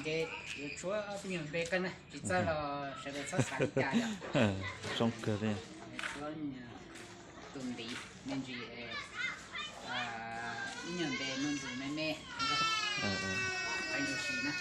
Ces yuav tshuab ob peb nyuag npe kawg na, tsis txawj los sawv daws txhob xav li cas yom. Zoo kawg li. Tshuab tus ntiv me ntsis, ib nyuag npe me ntsis me me, qee tus si na.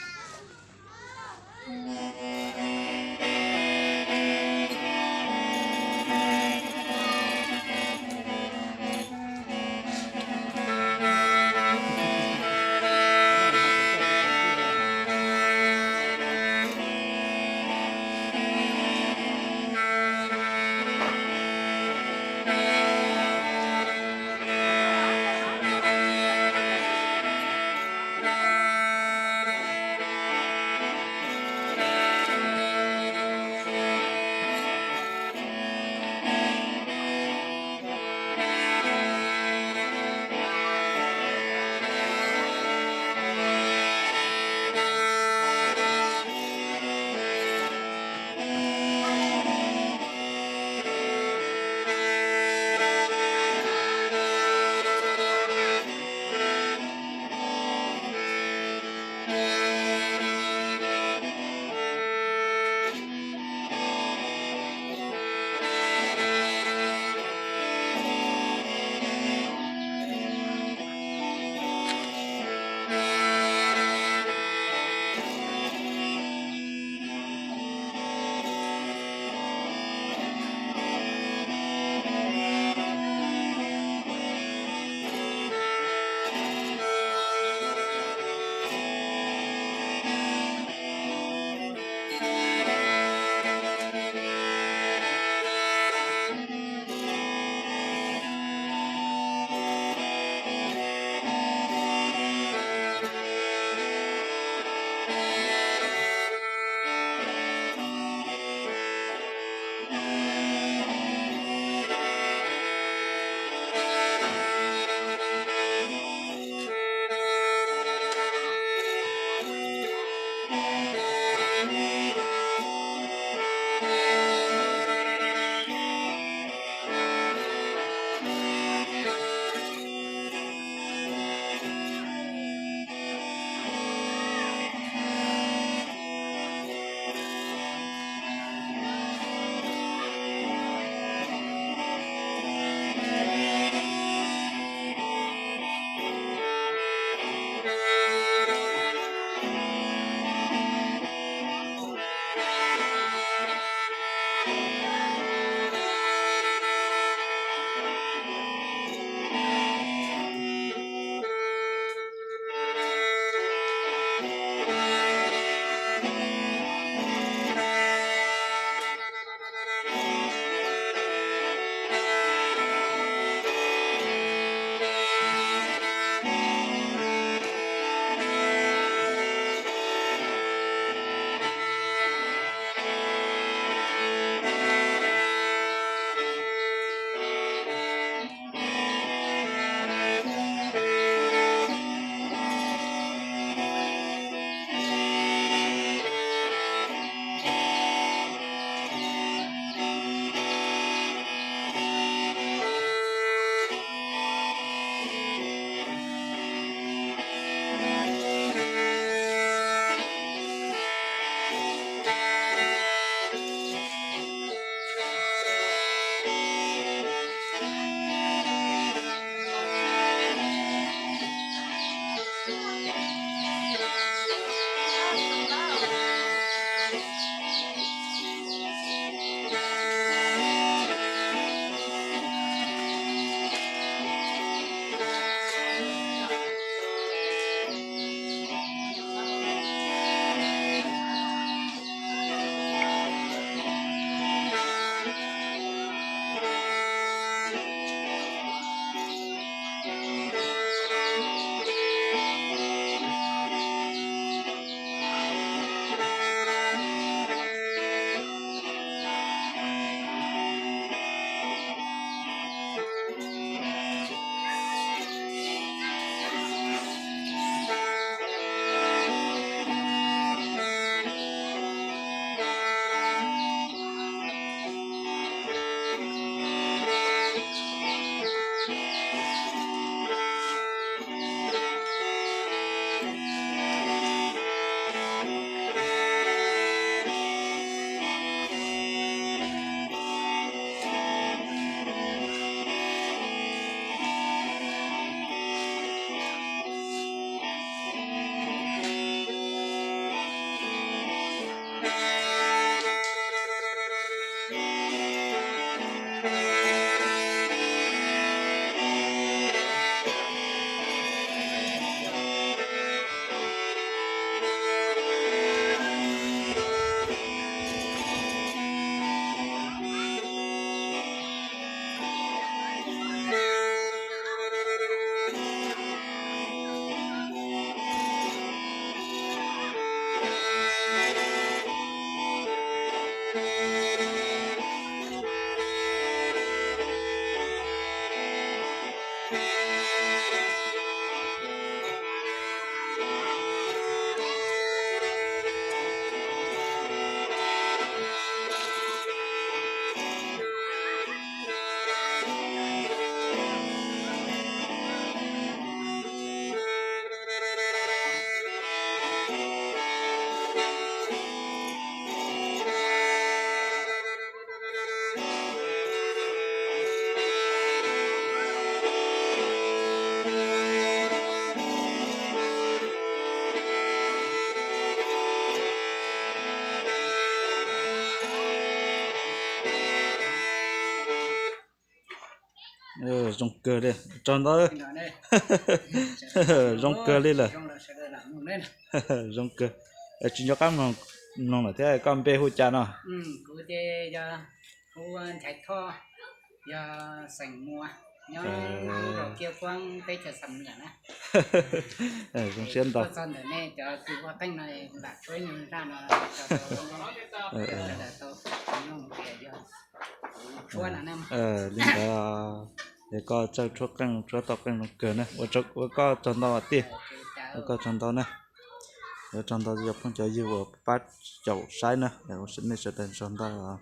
Zoo kawg li, tsaug ntau. Zoo kawg li lawm. Zoo kawg. Tsis nco qab mloog lawm thiab, koj npe hu cas no? Zoo siab ntau. Li ntawd, es koj txawj tshuab qeej tshuab tau qeej zoo kawg na, ua koj tsaug ntau tij, ua koj tsaug ntau na. Ua tsaug ntau cov phooj cov ywg uas pab caum saib na, nej sawv daws tsaug ntau os.